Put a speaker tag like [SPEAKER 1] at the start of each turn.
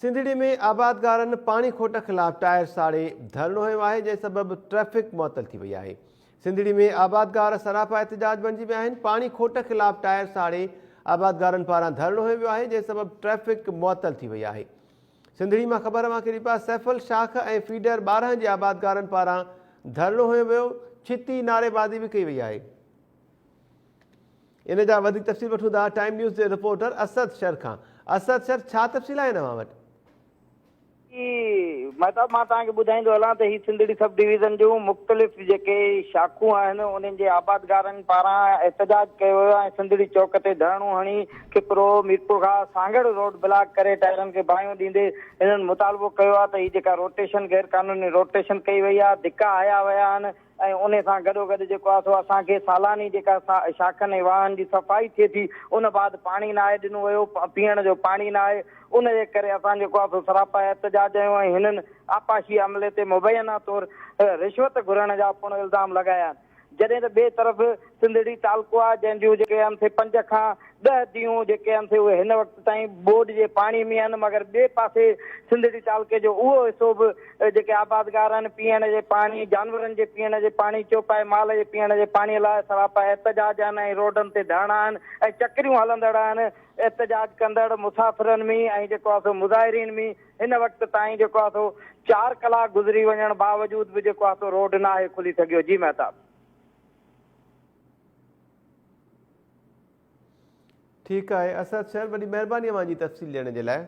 [SPEAKER 1] سنڌڙي ۾ آبادگارن پاڻي کوٽ خلاف ٽائر ساڙي ڌرڻو هنيو آهي جنهن سبب ٽريفڪ معطل ٿي وئي آهي. سنڌڙي ۾ آبادگار سراپا احتجاج بڻجي ويا آهن، پاڻي کوٽ خلاف ٽائر ساڙي آبادگارن پاران ڌرڻو هنيو ويو آهي جنهن سبب ٽريفڪ معطل ٿي وئي آهي. سنڌڙي مان خبر اوهان کي ڏيون پيا سيفل شاخ ۽ فيڊر 12 جي آبادگارن پاران ڌرڻو هنيو ويو، ڇتي نعريبازي به ڪئي وئي آهي. ان جا وڌيڪ تفصيل وٺون ٿا ٽائيم نيوز جي رپورٽر اسد شر کان. اسد شر ڇا تفصيل آهن اوهان وٽ؟
[SPEAKER 2] جي مهتاب مان توهان کي ٻڌائيندو هلان ته هي سنڌڙي سب ڊويزن جون مختلف جيڪي شاخون آهن انهن جي آبادگارن پاران احتجاج ڪيو ويو آهي ۽ سنڌڙي چوڪ تي ڌرڻو هڻي کپرو ميرپورخاص سانگهڙ روڊ بلاڪ ڪري ٽائرن کي باهيون ڏيندي هنن مطالبو ڪيو آهي ته هي جيڪا روٽيشن غير قانوني روٽيشن ڪئي وئي آهي ڌڪا هنيا ويا آهن ۽ انهي سان گڏوگڏ جيڪو آهي سو اسان کي سالاني جيڪا شاخن ۽ واهن جي صفائي ٿئي ٿي ان بعد پاڻي ناهي ڏنو ويو پيئڻ جو پاڻي ناهي ان جي ڪري اسان جيڪو آهي سو سراپا احتجاج آهيون ۽ هنن آبپاشي عملي تي مبينا طور رشوت گهرڻ جا پڻ الزام لڳايا آهن جڏهن ته ٻئي طرف سنڌڙي تعلقو آهي جنهن جون جيڪي آهن سي پنج کان ڏهه ديهون جيڪي آهن سي اهي هن وقت تائين ٻوڏ جي پاڻي ۾ آهن مگر ٻئي پاسي سنڌڙي تعلقي جو اهو حصو به جيڪي آبادگار آهن پيئڻ جي پاڻي جانورن جي پيئڻ جي پاڻي چوپائي مال جي پيئڻ جي پاڻي لاء سراپا احتجاج آهن ۽ روڊن تي ڌرڻا آهن ۽ چڪريون هلندڙ آهن احتجاج ڪندڙ مسافرن ۾ ۽ جيڪو آهي سو مظاهرين ۾ هن وقت تائين جيڪو آهي سو چار ڪلاڪ گذري وڃڻ باوجود به جيڪو آهي سو روڊ ناهي کلي سگهيو جي مهتاب.
[SPEAKER 1] ٺيڪ آهي اسد شر وڏي مهرباني اوهان جي تفصيل ڏيڻ جي لاء.